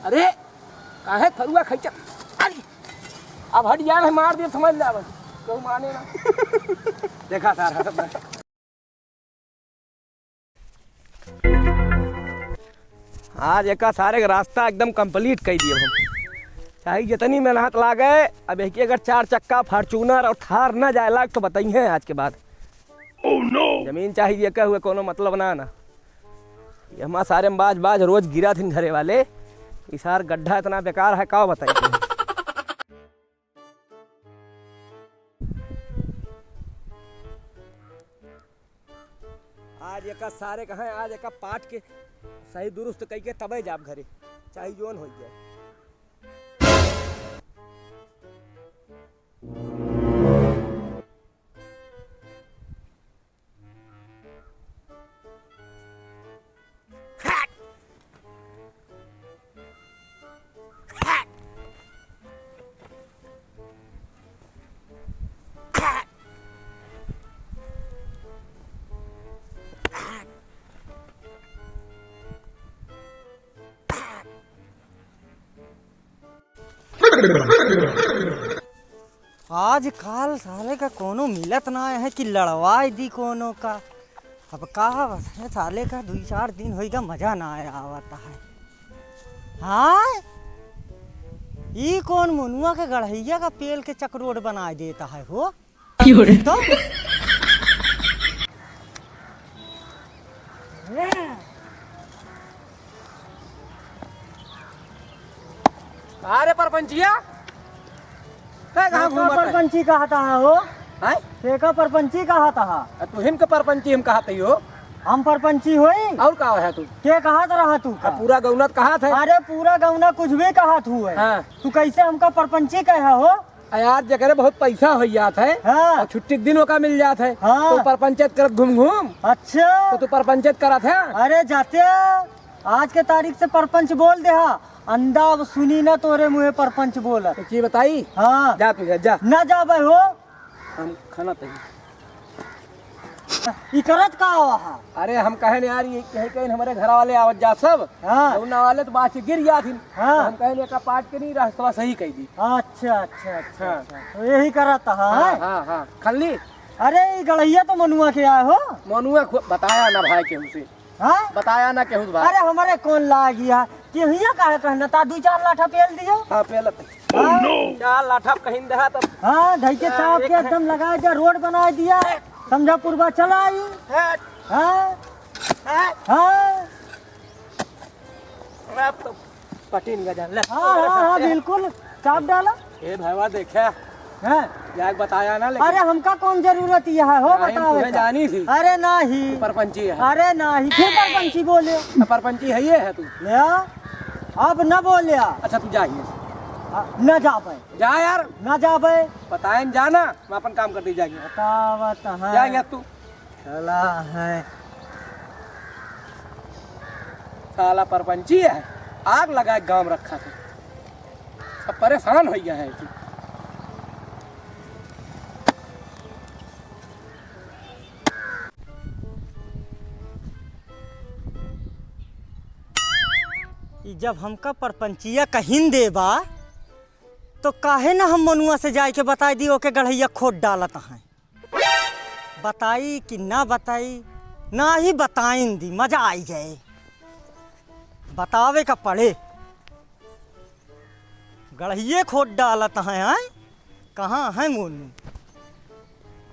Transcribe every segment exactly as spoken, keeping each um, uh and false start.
अरे, काहे फरुआ खइचा? अरे, अब हट जा, नहीं मार दे, समझ ले, अब कहूँ माने ना। देखा सार, हंसत रहे। आज एका सारे के रास्ता एकदम complete कइ दिए हम। चाहे जितनी मेहनत लागे, अब एक अगर चार चक्का Fortuner और Thar न जाए लाग तो बताइए आज के बाद। Oh no! जमीन चाहे एका हुए कोनो मतलब ना ना। ये हमार सारे में बाज बाज रोज गिरा थिन घरे वाले। ई सार गड्ढा इतना बेकार है, का बताई तुम? आज एका सारे कहाँ, आज एका पाट के सही दुरुस्त कई के तबे जाब घरे, चाहे जोन हो जाए। आजकाल साले का कोनो मिलत ना है कि लड़वाई दी कोनो का। अब का बस है साले का, दुई चार दिन होइगा, मजा ना आया आवत है। हाँ, ई कौन मनुआ के गढ़ैया का पेल के चकरोट बनाए देता है हो? की हो रे? तो अरे परपंचिया, ते कहाँ केका घूमत है? परपंची कहत हा हो? हैं? केका परपंची कहत हा? आ, तू हिन के परपंची हम कहत ही हो। हम परपंची होई? और का है तू? के कहत रहा तू आ, का? पूरा गौना त कहत है। अरे पूरा गौना कुछ भी कहत हुए। हाँ। तू कैसे हमका परपंची कहा हो? आ यार, जेकरे बहुत पैसा हो जात है हाँ। और छुट्टी के दिन ओका मिल जात है, हाँ। तो परपंचत करत घूम घूम। अच्छा। तो तू परपंचत करत है? अरे जाते, आज के तारीख से परपंच बोल दे हा। अंदा अब सुनी ना तोरे मुँहे परपंच बोलत। तो की बताई? हाँ। जा तू जा, जा। ना जाबे हो। हम खाना तही। ई करत का हुआ हा? अरे हम कहे न यार, ये कहे कहे हमरे घर वाले आवत जात सब। हाँ। गौना वाले तो बाच गिर जात हिन। हाँ। तो हम कहे एका पाट के नहीं, रास्ता सही कह दी। अच्छा, अच्छा, अच्छा, हाँ। अच्छा। तो यही करत हा, हाँ, हैं? हाँ, हाँ। खल्ली? अरे, ई गढ़ैया तो मनुआ के आए हो। मनुआ खु-, बताया ना भाई केहू से। हाँ? बताया ना केहू से भाई। अरे, हमरे कौन लागी है? केहिया काहे कहना ता, दू चार लाठा पेल दियो। हाँ, पेलत। हाँ? चार लाठा कहीं दहा तब। हाँ, धई के हाँ, चाप एक के है। एकदम लगाए दिया, रोड बनाए दिया। समझा पुरबा चला आई। है। हाँ? है। हाँ। अब तो पटीन का जान ले। हाँ, हाँ, हाँ, बिल्कुल। चाप डाला। ए भाईवा, देखे। हैं? जाके बताया ना, लेकिन अरे, हमका कौन जरूरत यह है, हो नहीं, बतावे तुम्हें का? जानी थी। अरे, नहीं। परपंची है। अरे, नहीं। फिर परपंची बोले। तो परपंची है, ये है तू। ले आ। अब न बोले आ। अच्छा, तू जा ही। आ, न जाबे। जा यार। न जाबे। बताए न जाना, हम अपन काम करते जाएंगे। बतावत है। जा यहाँ तू। चला है। साला परपंची है, आग लगा के गांव रखा था, सब परेशान हो गया है। ई जब हमका परपंचिया कहिन देबा, तो काहे ना हम मनुआ से जाए के बताई दी, ओके गढ़ैया खोद डालत हैं। बताई कि ना बताई, ना ही बताइन दी, मजा आई जाए। बतावे का पड़े। गढ़िये खोद डालत हैं, हैं? कहाँ हैं मोनू?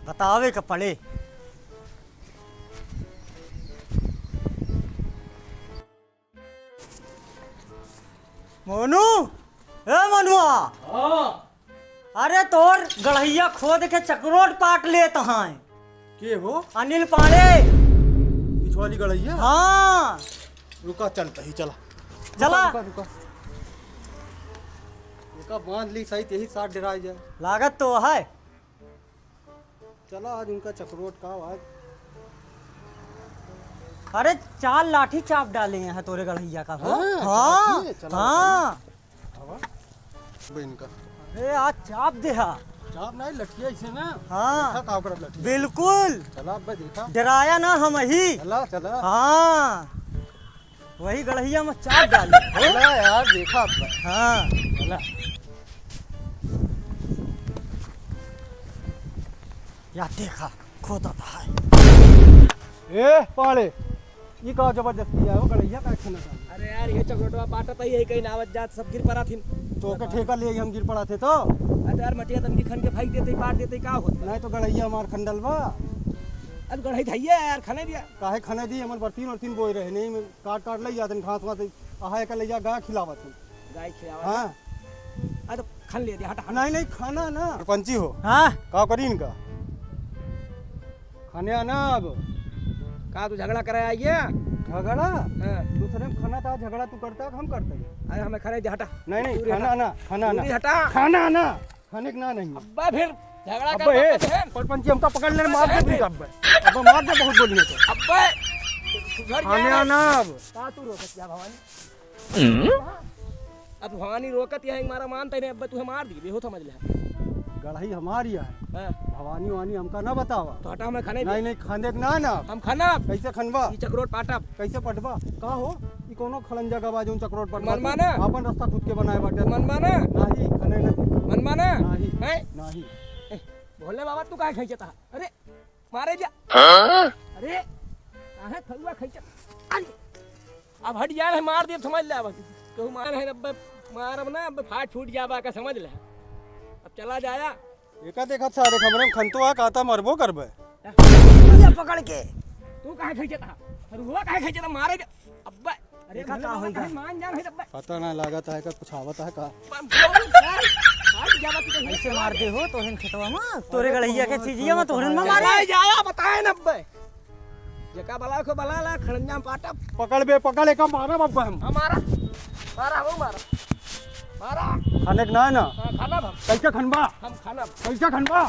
बतावे का पड़े। मोनू, ए मनुआ। हाँ। अरे तोर गढ़ैया खोद के चकरोट पाट लेत हैं। के हो? अनिल पांडे। पिछवाली गढ़ैया? हाँ। रुका, चलता ही चला। चला। रुका, रुका, रुका। एका बांध ली सही, तेही साथ डराई जाए। लागत तो है। चला, आज उनका चकरोट का आज। अरे, चार लाठी चाप डाले हैं तोरे गढ़ैया का हो। हाँ, हाँ, चाप दिए, चला, हाँ। आवा। बे इनका। अरे, आज चाप दे हा। चाप नहीं, लठिया इसे ना। हाँ। देखा का ओकरा लठिया। बिल्कुल। चला, अब देखा। डराया ना हम ही। चला, चला। हाँ। वही गड़हिया में चाप डाली। बोला यार, देखा अब। हाँ। बोला। या देखा, खोदा तो है। ए, पाड़े, ई का जबरदस्ती है, वो गड़हिया का खाना था? अरे यार, ये चकरोटवा पाटत ही है, कहीं नावत जात सब गिर पड़ा थिन। तो ओके ठेका ले हम गिर पड़ा थे तो? अरे यार, मटिया तन की खन के फेंक देते, पाट देते, का होता? नहीं तो गड़हिया हमार खंडल बा। अब गड़ही धैया यार, खने दिया। काहे खने दी? हमन बरतीन वरतीन बोए रहे, नहीं में काट काट ले जाते घास वास, आहा एक ले जा गाय खिलावत है। गाय खिलावत है? हाँ। आ तो खन ले दे, हटा, हटा। नहीं, नहीं, खाना ना। सरपंची हो। हाँ? का करी इनका? खाने आना अब। का तू झगड़ा करे आई है? झगड़ा? हाँ। दूसरे में खाना था, झगड़ा तू करता, हम करते हैं। अरे हमें खने दे, हटा। नहीं, नहीं, दूरी खाना हटा। ना, खाना ना। दूरी हटा। खाना ना। खाने के ना नहीं। अब्बा फिर झगड़ा अब्बा, कर ए, बहन। सरपंची हमका पकड़ ले, मार दे बहन। तुमका अब्बा। अब्बा मार दे, बहुत बोली है तो। अब्बा, सुधर जा खाने रे। आना अब। का तू रोकत जा भवानी? हम्म? अब भवानी रोकत या है, मारा मानता ही नहीं, अब्बा तुहे मार दी, बेहो समझ ले। गड़ही हमारी है। हाँ। भवानी वानी हमका ना बतावा। तो हटा, हमें खाने दे। नहीं, नहीं, खाने के ना ना। हम खाना। कैसे खनबा? ई चकरोट पाटब। कैसे पटबा? का हो? ई कोनो खलंजा का बा जौन चकरोट पटबा? मन माना? आपन रास्ता खुद के बनाए बाटे। मन माना? नाही, खने ना। मन माना? नाही। हैं? नाही। ए, भोले बाबा, तू काहे खींचता? अरे, मारे जा। हाँ? अरे, काहे फरुआ खींचत? अरे, अब हट जाए है, मार दे, समझ ले अब। कहूँ मार है, अब मारब ना, अब फाट छूट जाबा का, समझ ले। अब चला जाया। एका देखत सारे हमरे में खंतो आ, कहता मरबो करबे। ले पकड़ के। तू काहे खींचत हा? अरे हुआ काहे खींचत हा? मारे जा। अब्बा। अरे देखा का होई का? मान जान है अब्बा। पता ना लागत है का कुछ आवत है का। ब-, बोल, बोल। आज जावा तू कहीं। ऐसे मार दे हो तोहन खेतवा में, तोरे अरे गड़हिया के कहाँ चीजिया में तोहन में मारे। चला जाया, बताए ना अब्बा। जेका बला को बला ला, खड़ंजा में पाटा। पकड़ बे, पकड़, एका मारा बब्बा हम। हाँ, मारा। मारा, हम मारा। मारा। खाने के ना है ना? हाँ, खाना हम। कैसे खनबा? हम खाना। कैसे खनबा?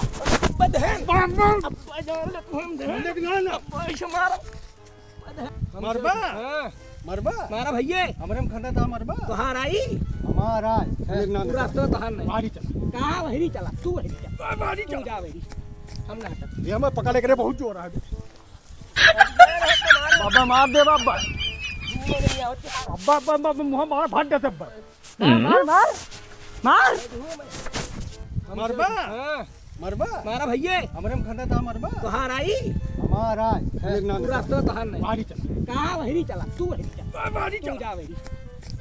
बदहन। बाप रे। अब्बा जान ले, तू हम दे। खाने के ना है ना? अब्बा ऐसे मारा। बदहन। मरबा? हाँ। मरबा? मारा भैये। हमरे में खंदा था मरबा? तोहार आई? हमार आई। खाने के ना है। पूरा तो तोहार नहीं। बाड़ी चला। कहाँ वही चला? तू वही चला। बाड़ी तू चला। जा वही। हम ना हटत। ये हमें पकड़े करे बहुत जोर है। बाबा मार दे बाबा। अब्बा, अब्बा, अब्बा, मुँह मार फाट देते अब्बा। मार, मार, मार। मार। मरबा? हाँ। मरबा? मारा भैये। हमरे में खंदा था मरबा? तोहार आई? हमार आई। हाँ, एक ना तू रास्ता तोहार नहीं। बाड़ी चला। कहाँ वही चला? तू वही चला। बाड़ी तू चला। जा वही।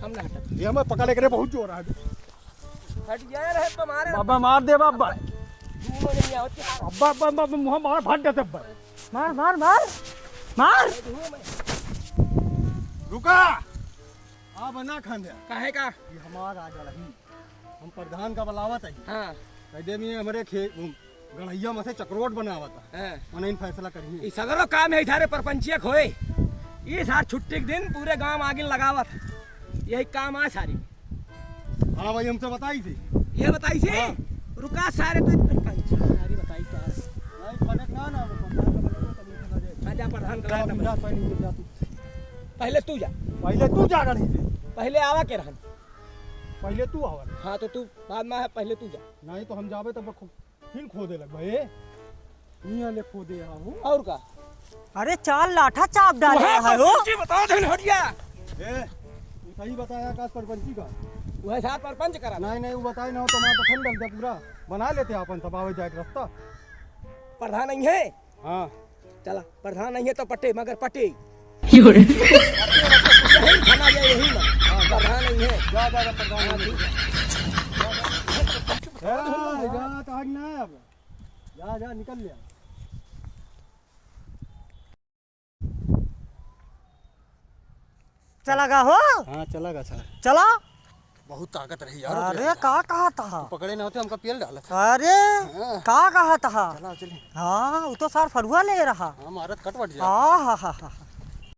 हम ना हटत। ये हमें पकड़े करे बहुत जोर आ गया। हट गया रे, तो मारे। बाबा मार दे बाबा। तू नहीं आवत। अब्बा, अब्बा, अब्बा, मुँह मार फाट देते अब्बा। मार, मार, मार, मार। रुका। आ बना खांदे। काहे का? ये हमार आ गड़ही। हम प्रधान का बुलावत है। हाँ। कह दे में हमरे खे-, गड़हिया में से चकरोट बनावत है। हाँ। उन्हें फैसला करिए। ई सगरो काम है सारे परपंचिया खोए। ई सार छुट्टी के दिन पूरे गांव आगिन लगावत है। यही काम आ सारी। हाँ भाई, हमसे बताई थी। ये बताई थी? हाँ। रुका सारे, तू पंचायत सारी बताई तो। नहीं, फलक ना, ना, वो पंचायत का बना दो, तब लिखा ना जाए। हाँ, जा प्रधान का जा, लाया जा, था। जा, पहले जा तू। पहले तू जा। पहले तू जा रही थी। पहले आवा के रहन। पहले तू आवा। हाँ, तो तू बाद में है, पहले तू जा। नहीं तो हम जाबे तब खूब फिर खोदे लगबा, ए? इहाँ ले खोदे आहो। और का? अरे चार लाठा चाप डाले वहाँ है हो। पंची बता दे हटिया। ए, तू सही बताया का सरपंची का? वह साथ परपंच करा। नहीं, नहीं, वो बताए ना हो तो मैं तो खंड डल दे पूरा। बना लेते अपन सब आवे जाए के रास्ता। प्रधान नहीं है? हाँ। चला, प्रधान नहीं है तो पटे, मगर पटे। क्यों रे? यही खाना जाए, यही में। हाँ, प्रधान नहीं है। जा, जा, जा, प्रधान हाँ, नहीं है। ठीक है। जा, जा। ए, जा, तो आज ना आए अब। जा, जा, निकल ले। चला गा हो? हाँ, चला गा, चला। चला। बहुत ताकत रही यार, अरे, ओकरे अंदर। का कहा था? तू पकड़े ना होते, हमका पेल डालत। अरे, हाँ। का कहा था? चला, चले। हाँ, वो तो सार फरुआ ले रहा। हाँ, मारत कट वट जा। हाँ, हाँ, हाँ, हाँ।